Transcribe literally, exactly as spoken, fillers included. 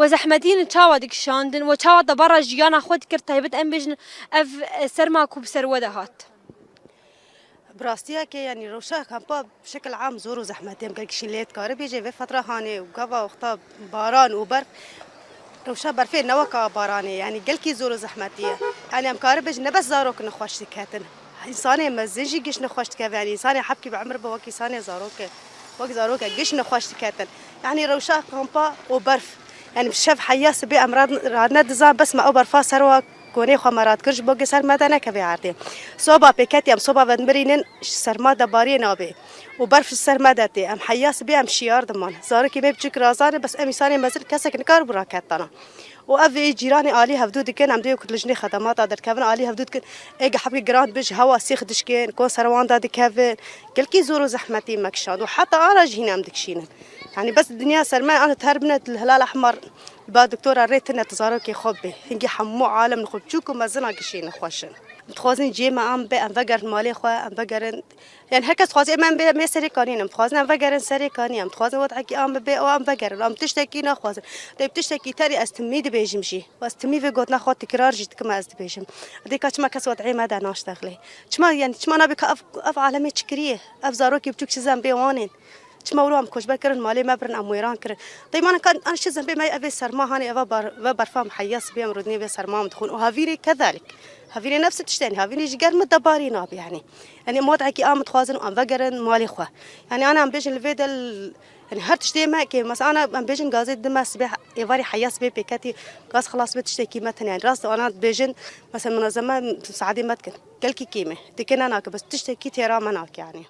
We zehmetî ne çawa dikişandin, we çawa debara jiyana xwe dikir, taybet em bêjin ev, e, serma ku bi ser we de hat? Bi rastiyekê, yanî rewşa kampa bi şekil am zor û zehmetî ye. Em gelkî şîn lê dikare bêje vê fetra hanê û gava wexta baran û berf, rewşa berfê ne weka baranê, yanî gelkî zor û zehmetî ye. Yanî em kare bêjin ne bes zarok nexweş diketin. Însanê mezin jî giş nexweş dikeve, yanî însanê hebkî bi emir be wek însanê zarok e. Wek zarok e, giş nexweş diketin. Yanî rewşa kampa û berf. Yanî bi şev heya sibê em rad-, radine dizan bes me ew berfa ser wa konê xwe me radkir ji bo ke ser me de nekeve erdê. Soba pêketî em soba vedmirînin ji serma de bariyê nabê. Û berf ji ser me de tê. Em heya sibê em şiyar diman. Zarokê me biçûk razane bes em însanê mezin kesek nikar bû raket dana. Û ev ê cîranê alî hevdû dikin, em dê ku li jinê xedemata derkevin alî hevdû dikin. Ê hebkî giran dibin ji hewa sîx dişkin, konservan da dikevin. Gelkî zor û zehmetî me kişand û heta ana jî hîn em dikişînin. Yanî bes dinya ser me, ana ter bine li Hilal Ehmer, li ba doktora rê tine tu zarokê xwe bê. Hingî hemû alem li xwe biçûk û mezina gişî nexweş in. Em dixwazin cihê me am be, em vegerin malê xwe, em vegerin. Yanî her kes dixwaze, em, em bê, em ê Serê Kanî ne. Em dixwazin em vegerin Serê Kanî, em dixwazin wextekî am bibe û em vegerin. Em tiştekî naxwazin. Dê bi tiştekî terî ez timî dibêjim jî. Ez timî vê gotina xwe tikrar jî dikim, ez dibêjim. Dêka çima kes wet'ê me de naştexlê? Çima, yanî çima nabe ka ev, ev alemê çi kiriye? Ev zarokê biçûk çi zembê wan ên? Çima wilo em koçber kirin, malê me birin, em wêran kirin? Deymana ka an çi zembê me evê serma hanê, eva bar, ve berfa em heya sibê em rûdinê vê serma em dixwin. Û havîrê kedalik. Havîrê nefsi tişt, yanî havîrê ji germ de barî nabe yanî. Yanî em wet'ekî am dixwazin û em vegerin malê xwe. Yanî ana em bêjin li vê de l-, yanî her tiştê me ke mesela ana em bêjin gazê di me sibê, êvarî heya sibê pêketî gaz xilas be tiştekî me tune. Yanî rast ana dibêjin mesela minezeme misaadê me dikin. Gelkî kêm e. Dike ne nake bes tiştekî têra me nake yanî.